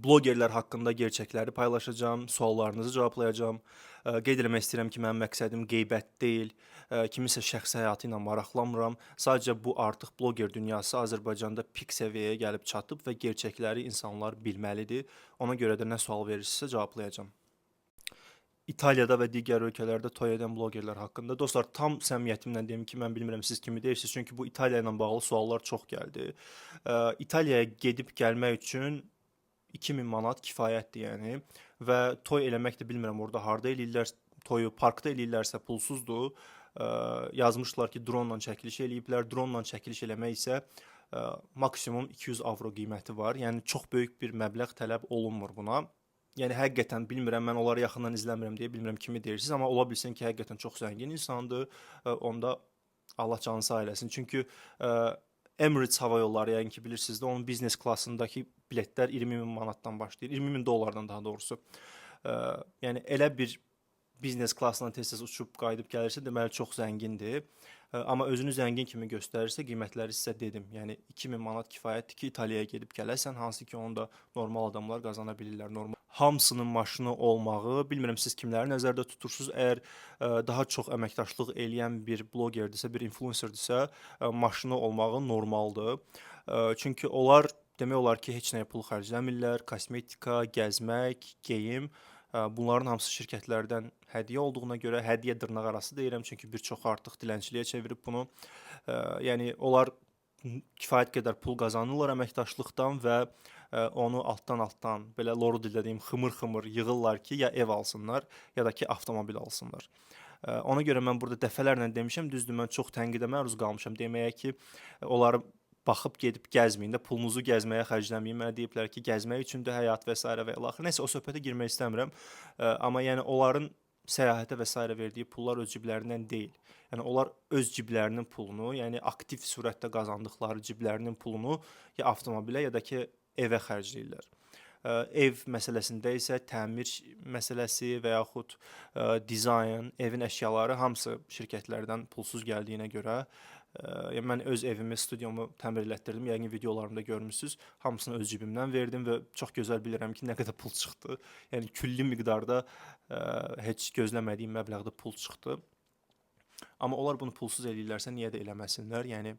Blogerlər haqqında gerçəkləri paylaşacağam, suallarınızı cavablayacağam. Qeyd eləmək istəyirəm ki, mənim məqsədim qeybət deyil, kiminsə şəxsi həyatı ilə maraqlanmıram. Sadəcə bu artıq bloger dünyası Azərbaycanda pik səviyyəyə gəlib çatıb və gerçəkləri insanlar bilməlidir. Ona görə də nə sual verirsinizsə cavablayacağam. İtaliyada və digər ölkələrdə toy edən blogerlər haqqında. Dostlar, tam səmimiyyətimlə deyim ki, mən bilmirəm siz kimi deyirsiniz, çünki bu İtaliya ilə bağlı suallar çox gəldi. İtaliyaya gedib gəlmək üçün 2000 manat kifayətdir, yəni. Və toy eləmək də bilmirəm orada harda eləyirlər toyu, parkda eləyirlərsə pulsuzdur. Yazmışlar ki, dronla çəkiliş eləyiblər. Dronla çəkiliş eləmək isə maksimum 200 avro qiyməti var. Yəni çox böyük bir məbləğ tələb olunmur buna. Yəni həqiqətən bilmirəm, mən onları yaxından izləmirəm deyə bilmirəm kimi deyirsiniz, amma ola bilsin ki, həqiqətən çox zəngin insandır. Onda Allah canı sağ eləsin. Çünki Emirates hava yolları, yəqin ki bilirsiniz də, onun biznes klasındakı biletlər 20 min manatdan başlayır. 20 min dollardan daha doğrusu. Yəni elə bir biznes klasına tez-tez uçub qayıdıb gəlirsə, deməli çox zəngindir. Amma özünü zəngin kimi göstərirsə, qiymətləri sizə dedim. Yəni 2000 manat kifayətdir ki, İtaliyaya gedib gələsən, hansı ki onu da normal adamlar qazana bilirlər. Normal. Hamısının maşını olmağı, bilmirəm siz kimləri nəzərdə tutursunuz. Əgər daha çox əməkdaşlıq eləyən bir blogerdirsə, bir influencerdirsə, maşını olmağı normaldır. Çünki onlar demək olar ki, heç nəyə pul xərcləmirlər. Kosmetika, gəzmək, geyim, bunların hamısı şirkətlərdən hədiyyə olduğuna görə, hədiyyə dırnaq arası deyirəm, çünki bir çoxu artıq dilənçiliyə çevirib bunu. Yəni onlar kifayət qədər pul qazanırlar əməkdaşlıqdan və onu altdan-altdan, belə loru dildə deyim, xımır-xımır yığırlar ki, ya ev alsınlar, ya da ki avtomobil alsınlar. Ona görə mən burada dəfələrlə demişəm, düzdür, mən çox tənqidə məruz qalmışam deməyə ki, onları baxıb gedib gəzməyin də, pulunuzu gəzməyə xərcləməyin. Mənə deyiblər ki, gəzmək üçündür həyat və s. və ilaxır. Nəsə o söhbətə girmək istəmirəm. Amma yəni onların səyahətə və s. verdiyi pullar öz ciblərindən deyil. Yəni onlar öz ciblərinin pulunu, yəni aktiv surətdə qazandıqları ciblərinin pulunu ya avtomobilə, ya da ki evə xərcləyirlər. Ev məsələsində isə təmir məsələsi və yaxud dizayn, evin əşyaları hamısı şirkətlərdən pulsuz gəldiyinə görə, yəni mən öz evimi, studiyomu təmir elətdirdim. Yəqin videolarımda görmüsüz. Hamısını öz cibimdən verdim və çox gözəl bilirəm ki, nə qədər pul çıxdı. Yəni külli miqdarda heç gözləmədiyim məbləğdə pul çıxdı. Amma onlar bunu pulsuz eləyirlərsə, niyə də eləməsinlər? Yəni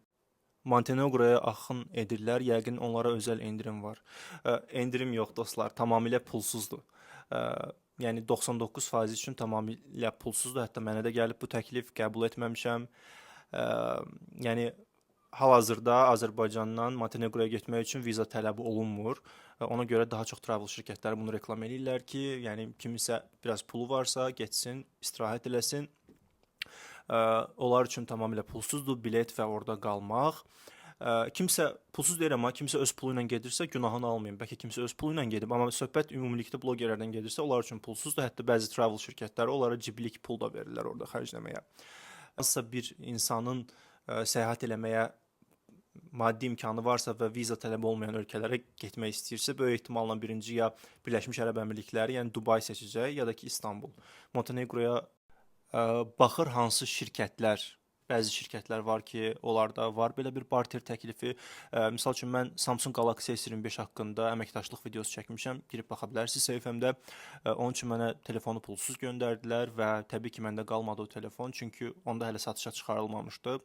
Montenegroya axın edirlər, yəqin onlara özəl endirim var. Endirim yox dostlar, tamamilə pulsuzdur. Yəni 99% üçün tamamilə pulsuzdur. Hətta mənə də gəlib bu təklif, qəbul etməmişəm. Yəni hal-hazırda Azərbaycandan Montenegroya getmək üçün viza tələbi olunmur. Ona görə daha çox travel şirkətləri bunu reklam eləyirlər ki, yəni kiminsə biraz pulu varsa, getsin, istirahət eləsin. Onlar üçün tamamilə pulsuzdur bilet və orada qalmaq. Kimsə pulsuz deyirəm, amma kimsə öz pulu ilə gedirsə günahını almayın. Bəlkə kimsə öz pulu ilə gedib, amma söhbət ümumilikdə blogerlərdən gedirsə, onlar üçün pulsuzdur. Hətta bəzi travel şirkətləri onlara ciblik pul da verirlər orada xərcləməyə. Hansısa bir insanın səyahət eləməyə maddi imkanı varsa və viza tələbi olmayan ölkələrə getmək istəyirsə, böyük ehtimalla birinci ya Birləşmiş Ərəb Əmirlikləri, yəni Dubai seçəcək, ya da ki İstanbul. Montenegroya baxır hansı şirkətlər, bəzi şirkətlər var ki, onlarda var belə bir barter təklifi. Misal üçün mən Samsung Galaxy S25 haqqında əməkdaşlıq videosu çəkmişəm. Girib baxa bilərsiniz səhifəmdə. Onun üçün mənə telefonu pulsuz göndərdilər və təbii ki, məndə qalmadı o telefon, çünki onda hələ satışa çıxarılmamışdı.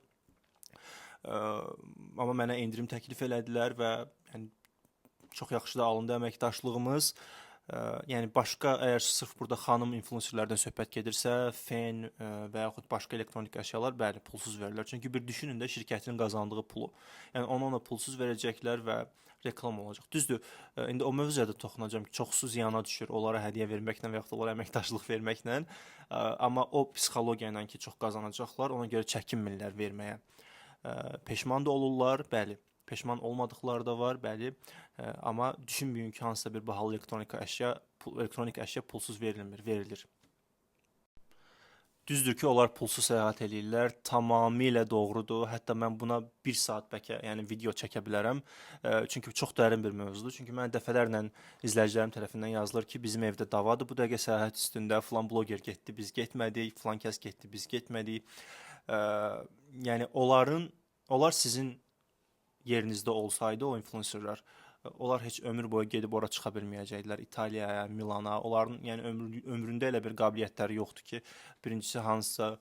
Amma mənə endirim təklif elədilər və yəni çox yaxşı da alındı əməkdaşlığımız. Yəni başqa, əgər sırf burada xanım influencerlərdən söhbət gedirsə, fen və yaxud başqa elektronik əşyalar, bəli, pulsuz verirlər. Çünki bir düşünün də şirkətin qazandığı pulu. Yəni onu ona pulsuz verəcəklər və reklam olacaq. Düzdür, indi o mövzuya da toxunacağam ki, çoxsu ziyana düşür onlara hədiyyə verməklə və yaxud onlara əməkdaşlıq verməklə. Amma o psixologiya ilə ki, çox qazanacaqlar, ona görə çəkinmirlər verməyə. Peşman da olurlar, bəli. Peşman olmadıqları da var, bəli. Amma düşünməyin ki, hansısa bir bahalı elektronik əşya pulsuz verilmir, verilir. Düzdür ki, onlar pulsuz səyahət eləyirlər. Tamamilə doğrudur. Hətta mən buna bir saat bəlkə, yəni video çəkə bilərəm. Çünki çox dərin bir mövzudur. Çünki mənə dəfələrlə izləyicilərim tərəfindən yazılır ki, bizim evdə davadır bu dəqiqə səyahət üstündə. Filan bloger getdi, biz getmədik. Filan kəs getdi, biz getmədik. Yəni onlar sizin yerinizdə olsaydı, o influencerlar, Onlar heç ömür boyu gedib ora çıxa bilməyəcəkdilər. İtaliyaya, Milana. Onların yəni ömründə elə bir qabiliyyətləri yoxdur ki, birincisi hansısa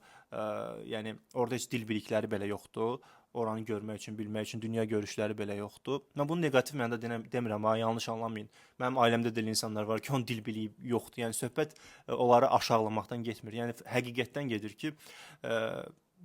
yəni orada heç dil bilikləri belə yoxdur. Oranı görmək üçün, bilmək üçün dünya görüşləri belə yoxdur. Mən bunu neqativ mənada demirəm, ha, yanlış anlamayın. Mənim ailəmdə də elə insanlar var ki, onun dil biliyi yoxdur. Yəni söhbət onları aşağılamaqdan getmir. Yəni həqiqətdən gedir ki,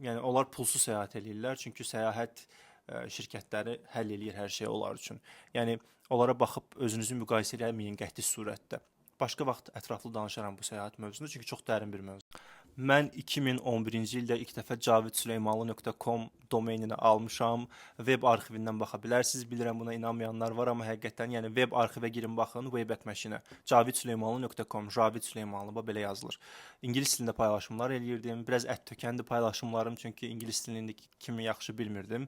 yəni onlar pulsuz səyahət eləyirlər, çünki səyahət şirkətləri həll eləyir hər şeyi onlar üçün. Yəni onlara baxıb özünüzü müqayisə eləməyin qəti surətdə. Başqa vaxt ətraflı danışaram bu səyahət mövzusunu, çünki çox dərin bir mövzu. Mən 2011-ci ildə ilk dəfə cavidsüleymanlı.com domenini almışam. Web arxivindən baxa bilərsiniz. Bilirəm buna inanmayanlar var, amma həqiqətən yəni web arxivə girin baxın, Wayback Machine-ə. cavidsüleymanlı.com, Cavid Süleymanlı bax belə yazılır. İngilis dilində paylaşımlar eləyirdim. Biraz ət tökəndi paylaşımlarım, çünki ingilis dilini kimi yaxşı bilmirdim.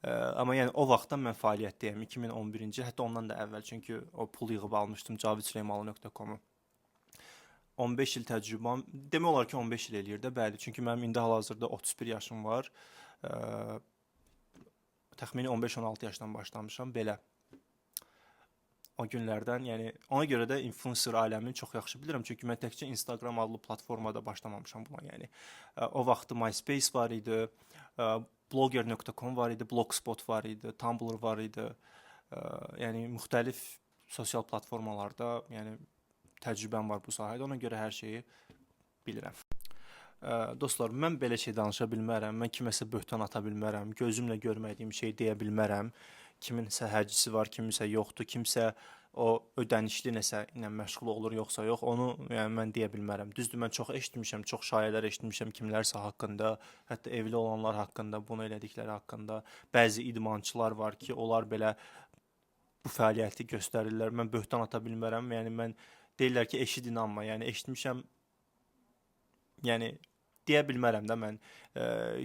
Amma yəni o vaxtdan mən fəaliyyətdəyəm. 2011-ci, hətta ondan da əvvəl, çünki o pul yığıb almışdım cavidsüleymanlı.com-u. 15 il təcrübəm, demək olar ki 15 il eləyir də, bəli. Çünki mənim indi hal-hazırda 31 yaşım var. Təxmini 15-16 yaşdan başlamışam belə. O günlərdən, yəni ona görə də influencer aləmini çox yaxşı bilirəm. Çünki mən təkcə Instagram adlı platformada başlamamışam buna, yəni. O vaxtı MySpace var idi, blogger.com var idi, Blogspot var idi, Tumblr var idi. Yəni müxtəlif sosial platformalarda, yəni təcrübəm var bu sahədə. Ona görə hər şeyi bilirəm. Dostlar, mən belə şey danışa bilmərəm. Mən kiməsə böhtan ata bilmərəm. Gözümlə görmədiyim şeyi deyə bilmərəm. Kiminsə hərcisi var, kiminsə yoxdur. Kimsə o ödənişli nəsə ilə məşğul olur, yoxsa yox, onu yəni mən deyə bilmərəm. Düzdür, mən çox eşitmişəm, çox şayələr eşitmişəm kimlərsə haqqında, hətta evli olanlar haqqında, bunu elədikləri haqqında. Bəzi idmançılar var ki, onlar belə bu fəaliyyəti göstərirlər. Mən böhtan ata bilmərəm. Yəni mən deyirlər ki, eşid inanma. Yəni eşitmişəm. Yəni deyə bilmərəm də mən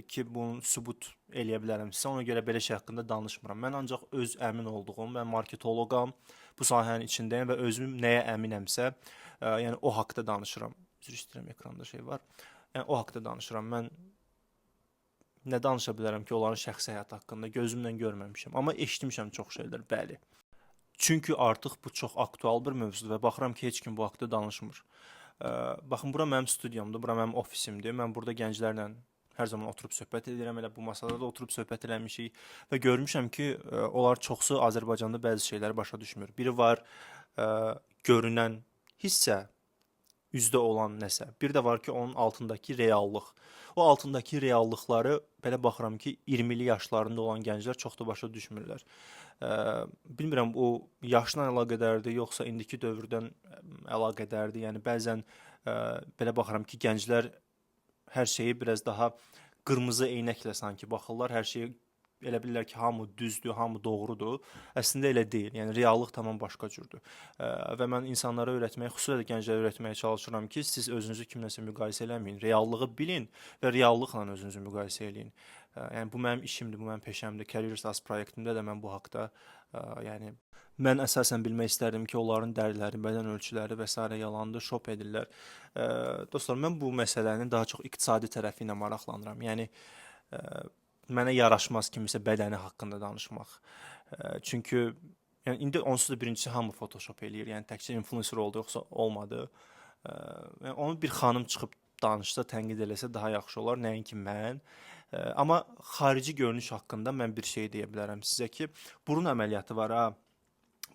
ki, bunu sübut eləyə bilərəm sizə. Ona görə belə şey haqqında danışmıram. Mən ancaq öz əmin olduğum, mən marketoloqam, bu sahənin içindəyəm və özüm nəyə əminəmsə, yəni o haqda danışıram. Üzr istəyirəm, ekranda şey var. Yəni o haqda danışıram. Mən nə danışa bilərəm ki, onların şəxsi həyatı haqqında gözümlə görməmişəm. Amma eşitmişəm çox şeylər, bəli. Çünki artıq bu çox aktual bir mövzudur və baxıram ki, heç kim bu haqda danışmır. Baxın, bura mənim studiyamdır, bura mənim ofisimdir. Mən burada gənclərlə hər zaman oturub söhbət edirəm. Elə bu masada da oturub söhbət eləmişik və görmüşəm ki, onlar çoxsu Azərbaycanda bəzi şeyləri başa düşmür. Biri var görünən hissə, üzdə olan nəsə. Bir də var ki, onun altındakı reallıq. O altındakı reallıqları belə baxıram ki, 20-li yaşlarında olan gənclər çox da başa düşmürlər. Bilmirəm o yaşla əlaqədardır, yoxsa indiki dövrdən əlaqədardır. Yəni bəzən belə baxıram ki, gənclər hər şeyi biraz daha qırmızı eynəklə sanki baxırlar. Hər şeyi elə bilirlər ki, hamı düzdür, hamı doğrudur. Əslində elə deyil. Yəni reallıq tamam başqa cürdür. Və mən insanlara öyrətməyə, xüsusilə də gənclərə öyrətməyə çalışıram ki, siz özünüzü kimləsə müqayisə eləməyin. Reallığı bilin və reallıqla özünüzü müqayisə eləyin. Yəni bu mənim işimdir, bu mənim peşəmdir. Career Stars proyektimdə də mən bu haqda yəni mən əsasən bilmək istərdim ki, onların dəriləri, bədən ölçüləri və sairə yalandır, şop edirlər. Dostlar, mən bu məsələnin daha çox iqtisadi tərəfi ilə maraqlanıram. Yəni mənə yaraşmaz kimisə bədəni haqqında danışmaq. Çünki yəni indi onsuz da birincisi hamı Photoshop eləyir. Yəni təkcə influencer oldu yoxsa olmadı. Yəni onu bir xanım çıxıb danışsa, tənqid eləsə daha yaxşı olar, nəinki mən. Amma xarici görünüş haqqında mən bir şey deyə bilərəm sizə ki, burun əməliyyatı var ha.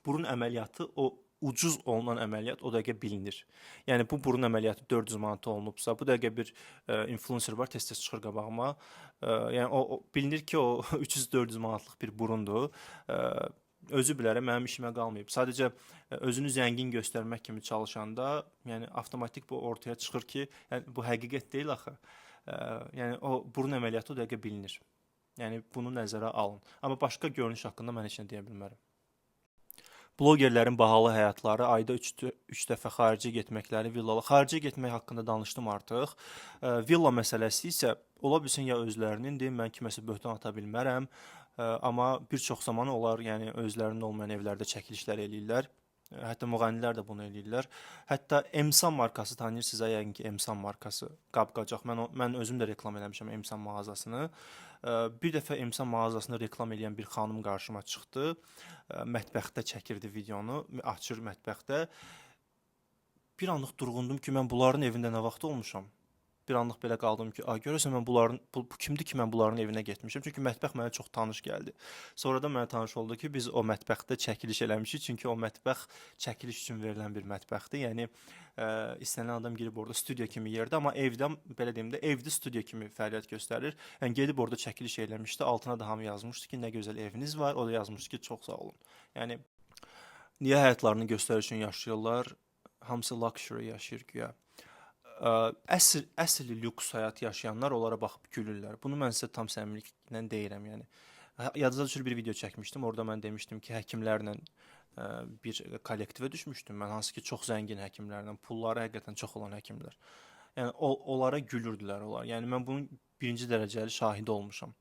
Burun əməliyyatı o ucuz olunan əməliyyat o dəqiqə bilinir. Yəni bu burun əməliyyatı 400 manata olunubsa, bu dəqiqə bir influencer var, tez-tez çıxır qabağıma. Yəni o bilinir ki, o 300-400 manatlıq bir burundur. Özü bilərəm, mənim işimə qalmayıb. Sadəcə özünü zəngin göstərmək kimi çalışanda, yəni avtomatik bu ortaya çıxır ki, yəni bu həqiqət deyil axı. Yəni o burun əməliyyatı o dəqiqə bilinir. Yəni bunu nəzərə alın. Amma başqa görünüş haqqında mən heç nə deyə bilmərəm. Blogerlərin bahalı həyatları, ayda 3 dəfə xaricə getməkləri, villalar. Xaricə getmək haqqında danışdım artıq. Villa məsələsi isə ola bilsin ya özlərinindir, mən kiməsə böhtan ata bilmərəm. Amma bir çox zaman onlar yəni özlərinin olmayan evlərdə çəkilişlər eləyirlər. Hətta müğənnilər də bunu eləyirlər. Hətta Emsan markası tanıyırsınız ha, yəqin ki, Emsan markası qab-qacaq. Mən özüm də reklam eləmişəm Emsan mağazasını. Bir dəfə Emsan mağazasını reklam eləyən bir xanım qarşıma çıxdı. Mətbəxdə çəkirdi videonu, açır mətbəxdə. Bir anlıq durğundum ki, mən bunların evində nə vaxt olmuşam? Bir anlıq belə qaldım ki, a görəsən mən bunların bu kimdir ki, mən bunların evinə getmişəm? Çünki mətbəx mənə çox tanış gəldi. Sonradan mənə tanış oldu ki, biz o mətbəxdə çəkiliş eləmişik. Çünki o mətbəx çəkiliş üçün verilən bir mətbəxdir. Yəni istənilən adam girib orada studiya kimi yerdə, amma evdə belə deyim də, evdə studiya kimi fəaliyyət göstərir. Yəni gedib orada çəkiliş eləmişdi. Altına da hamı yazmışdı ki, nə gözəl eviniz var. O da yazmışdı ki, çox sağ olun. Yəni niyə həyatlarını göstəriş üçün yaşayırlar? Hamısı luxury yaşayır güya. Əsl lüks həyat yaşayanlar onlara baxıb gülürlər. Bunu mən sizə tam səmimiliklə deyirəm, yəni. Yadınıza düşür bir video çəkmişdim. Orada mən demişdim ki, həkimlərlə bir kollektivə düşmüşdüm mən, hansı ki çox zəngin həkimlərlə, pulları həqiqətən çox olan həkimlər. Yəni onlara gülürdülər onlar. Yəni mən bunun birinci dərəcəli şahidi olmuşam.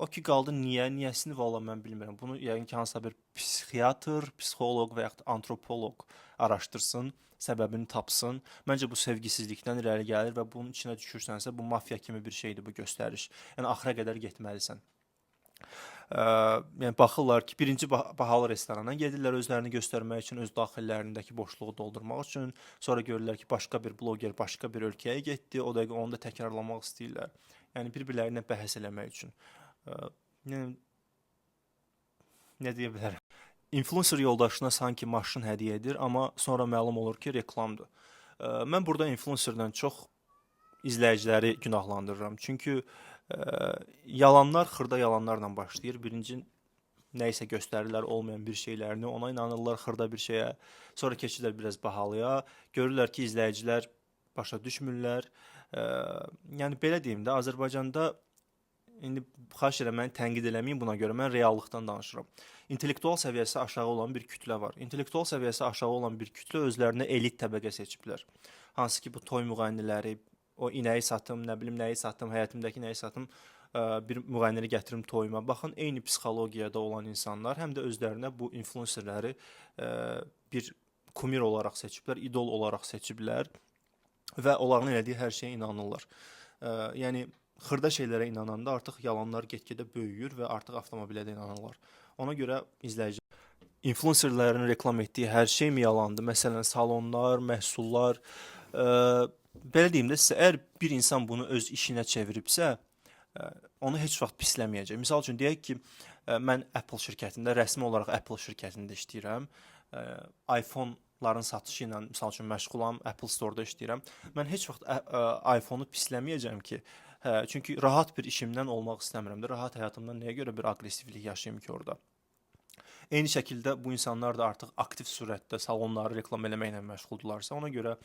O ki qaldı niyə, niyəsini vallah mən bilmirəm. Bunu yəqin ki hansısa bir psixiatr, psixoloq və yaxud antropoloq araşdırsın, səbəbini tapsın. Məncə bu sevgisizlikdən irəli gəlir və bunun içinə düşürsənsə, bu mafiya kimi bir şeydir bu göstəriş. Yəni axıra qədər getməlisən. Yəni baxırlar ki, birinci bahalı restorana gedirlər özlərini göstərmək üçün, öz daxillərindəki boşluğu doldurmaq üçün. Sonra görürlər ki, başqa bir bloger başqa bir ölkəyə getdi, o dəqiqə onu da təkrarlamaq istəyirlər. Yəni bir-birləri ilə bəhs eləmək üçün. Yəni nə deyə bilərəm? Influencer yoldaşına sanki maşın hədiyyə edir, amma sonra məlum olur ki, reklamdır. Mən burada influencerdən çox izləyiciləri günahlandırıram. Çünki yalanlar xırda yalanlarla başlayır. Birinci nə isə göstərirlər olmayan bir şeylərini, ona inanırlar xırda bir şeyə. Sonra keçirlər biraz bahalıya. Görürlər ki, izləyicilər başa düşmürlər. Yəni belə deyim də, Azərbaycanda indi xahiş edirəm məni tənqid eləməyin buna görə, mən reallıqdan danışıram. İntellektual səviyyəsi aşağı olan bir kütlə var. İntellektual səviyyəsi aşağı olan bir kütlə özlərinə elit təbəqə seçiblər. Hansı ki bu toy müğənniləri, o inəyi satım, nə bilim nəyi satım, həyətimdəki nəyi satım, bir müğənnini gətirim toyuma. Baxın, eyni psixologiyada olan insanlar həm də özlərinə bu influencerləri bir kumir olaraq seçiblər, idol olaraq seçiblər və onların elədiyi hər şeyə inanırlar. Yəni xırda şeylərə inananda artıq yalanlar get-gedə böyüyür və artıq avtomobilə də inanırlar. Ona görə izləyici influencerlərin reklam etdiyi hər şey mi yalandır? Məsələn, salonlar, məhsullar, belə deyim də sizə, əgər bir insan bunu öz işinə çeviribsə, onu heç vaxt pisləməyəcək. Misal üçün deyək ki, mən Apple şirkətində, rəsmi olaraq Apple şirkətində işləyirəm. iPhone-ların satışı ilə misal üçün məşğulam, Apple Store-da işləyirəm. Mən heç vaxt iPhone-u pisləməyəcəm ki, hə, çünki rahat bir işimdən olmaq istəmirəm də, rahat həyatımdan nəyə görə bir aqressivlik yaşayım ki orada? Eyni şəkildə bu insanlar da artıq aktiv surətdə salonları reklam eləməklə məşğuldurlarsa, ona görə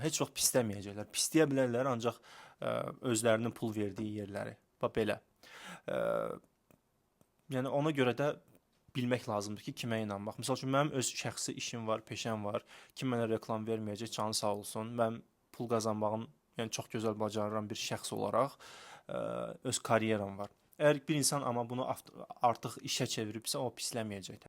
heç vaxt pisləməyəcəklər. Pisləyə bilərlər, ancaq özlərinin pul verdiyi yerləri. Bax belə. Yəni ona görə də bilmək lazımdır ki, kimə inanmaq. Misal üçün mənim öz şəxsi işim var, peşəm var. Kim mənə reklam verməyəcək, canı sağ olsun. Mən pul qazanmağın, yəni çox gözəl bacarıram bir şəxs olaraq, öz karyeram var. Əgər bir insan amma bunu artıq işə çeviribsə, o pisləməyəcək.